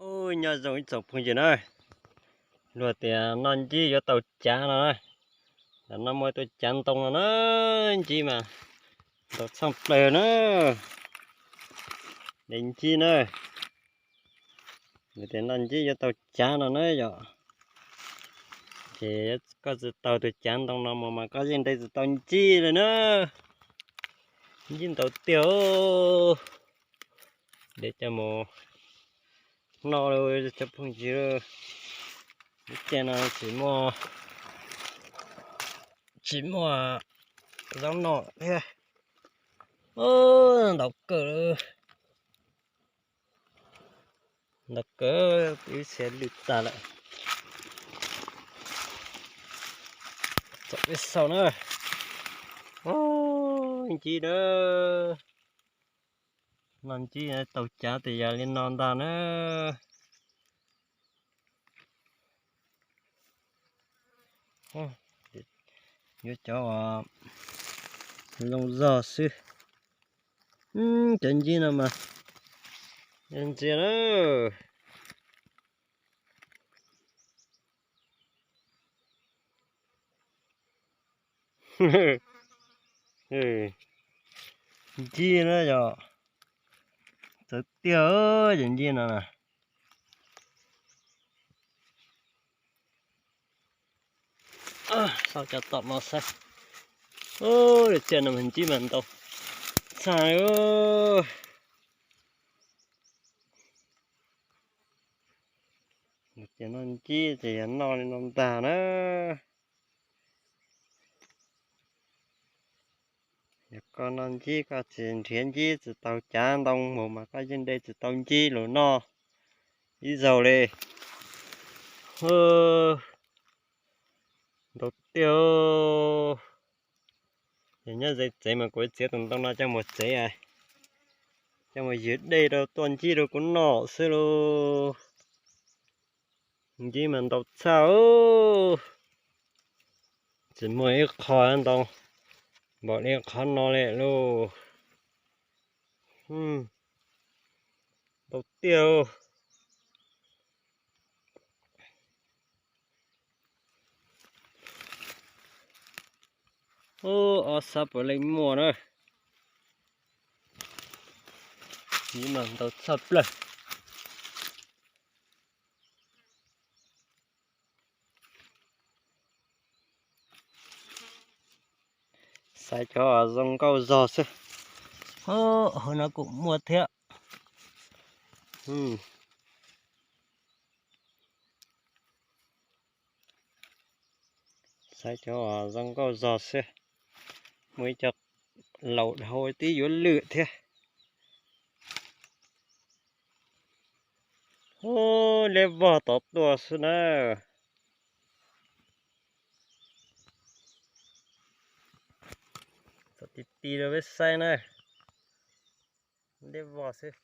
Nyob zoo ib tsoom phooj ywg na, luag tias noj ncib yuav tau cav no na. Tam no muaj tus cav ntoo no na, ncib mas ntau tshaj plaws na. De ncib na, luag tias noj ncib yuav tau cav no na yom. Ces koj tsis tau tus cav ntoo no mus mas koj yeej de tsis tau ncib li na. Ncib ntau tiag, de coj mus noj cov phooj ywg. Lub caij no tsis muaj, tsis muaj zaub noj thiab. Ntau kawg, ntau kawg, ib txhia lwj tag lawm. Tsom peb xaus na. Ncib na, noj ncib tau cav tias yog li no ntag na. Yuav cov zoo zog xwb. Cov ncib no mas ntsia na. Ncib na yog, txawv tiag cov ncib no na. Xauj cov tom no xwb. Lub caij no mas ncib mas ntau tshaj. Ces noj ncib ces yog noj li no ntag na. Yog koj noj ncib koj tsis nrhiav ncib tsis tau cav ntoo mus mas koj yeej de tsis tau ncib los noj ib zaug li. Ntau tiag. Yog nyob ze tsev mas kuv txiav tus ntoo no coj mus tsev, coj mus ywg dej rau tua ncib rau kuv noj xwb lauj. Ncib mas ntau tshaj. Tsis muaj ib qho ntau npaum li qhov no li lauj. Ntau tiag. Ob sab puav leej muaj na. Ncib mas ntau tshaj plaws. Xaiv cov zoo nkauj zog xwb. Hauv no kuj muaj thiab. Xaiv cov zoo nkauj zog xwb. Muaj ib co laus dhau twb yuav lwj thiab. Ub, liab vog tod tuaj xwb na. Txog ti ti rau peb saib na. Liab vog xwb.